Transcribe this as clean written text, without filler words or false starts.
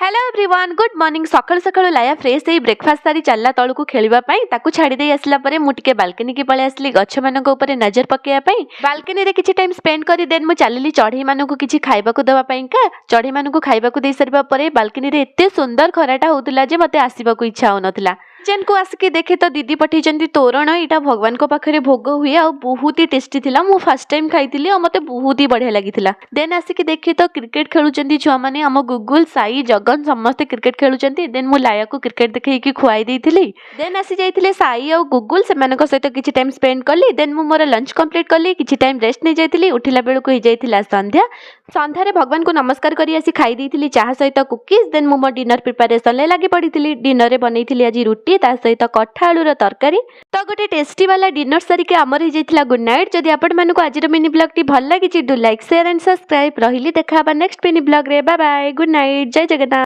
Hello everyone, good morning. ସକାଳୁ ସକାଳୁ ଲାୟା fresh ହେଇ ବ୍ରେକଫାଷ୍ଟ ସାରି ଚାଲିଲା ତଳକୁ ଖେଳିବା ପାଇଁ। ତାକୁ ଛାଡ଼ି ଦେଇ ଆସିଲା ପରେ ମୁଁ ଟିକେ ବାଲକନିକି ପଳେଇ ଆସିଲି ଗଛମାନଙ୍କ ଉପରେ ନଜର ପକାଇବା ପାଇଁ। ବାଲକନିରେ କିଛି ଟାଇମ୍ ସ୍ପେଣ୍ଡ କରି ଦେନ୍ ମୁଁ ଚାଲିଲି ଚଢ଼େଇମାନଙ୍କୁ କିଛି ଖାଇବାକୁ ଦେବା ପାଇଁକା। ଚଢ଼େଇମାନଙ୍କୁ ଖାଇବାକୁ ଦେଇ ସାରିବା ପରେ ବାଲକନିରେ ଏତେ ସୁନ୍ଦର ଖରାଟା ହେଉଥିଲା ଯେ ମୋତେ ଆସିବାକୁ ଇଚ୍ଛା ହେଉନଥିଲା। କିଚେନକୁ ଆସିକି ଦେଖେ ତ ଦିଦି ପଠେଇଛନ୍ତି ତୋରଣ। ଏଇଟା ଭଗବାନଙ୍କ ପାଖରେ ଭୋଗ ହୁଏ ଆଉ ବହୁତ ହି ଟେଷ୍ଟି ଥିଲା। ମୁଁ ଫାର୍ଷ୍ଟ ଟାଇମ୍ ଖାଇଥିଲି ଆଉ ମୋତେ ବହୁତ ହି ବଢ଼ିଆ ଲାଗିଥିଲା। ଦେନ୍ ଆସିକି ଦେଖେ ତ କ୍ରିକେଟ ଖେଳୁଛନ୍ତି ଛୁଆମାନେ। ଆମ ଗୁଗୁଲ, ସାଇ, ଜଗନ ସମସ୍ତେ କ୍ରିକେଟ ଖେଳୁଛନ୍ତି। ଦେନ୍ ମୁଁ ଲାୟାକୁ କ୍ରିକେଟ ଦେଖେଇକି ଖୁଆଇ ଦେଇଥିଲି। ଦେନ୍ ଆସି ଯାଇଥିଲେ ସାଇ ଆଉ ଗୁଗୁଲ, ସେମାନଙ୍କ ସହିତ କିଛି ଟାଇମ୍ ସ୍ପେଣ୍ଡ କଲି। ଦେନ୍ ମୁଁ ମୋର ଲଞ୍ଚ କମ୍ପ୍ଲିଟ୍ କଲି, କିଛି ଟାଇମ୍ ରେଷ୍ଟ ନେଇଯାଇଥିଲି। ଉଠିଲା ବେଳକୁ ହେଇଯାଇଥିଲା ସନ୍ଧ୍ୟା। ସନ୍ଧ୍ୟାରେ ଭଗବାନଙ୍କୁ ନମସ୍କାର କରି ଆସି ଖାଇ ଦେଇଥିଲି ଚାହା ସହିତ କୁକିଜ୍। ଦେନ୍ ମୁଁ ମୋ ଡିନର ପ୍ରିପାରେସନରେ ଲାଗି ପଡ଼ିଥିଲି। ଡିନରରେ ବନେଇଥିଲି ଆଜି ରୁଟି, ତା ସହିତ କଠା ଆଳୁର ତରକାରୀ। ତ ଗୋଟେ ଟେଷ୍ଟି ବାଲା ଡିନର ସାରିକି ଆମର ହେଇଯାଇଥିଲା ଗୁଡ୍ ନାଇଟ୍। ଯଦି ଆପଣମାନଙ୍କୁ ଆଜିର ମିନି ବ୍ଲଗ୍ଟି ଭଲ ଲାଗିଛି, do like, share and subscribe. ରହିଲି, ଦେଖା ହେବା ନେକ୍ସଟ ମିନି ବ୍ଲଗ୍ରେ। ବାय ବାୟ, ଗୁଡ୍ ନାଇଟ୍, ଜୟ ଜଗନ୍ନାଥ।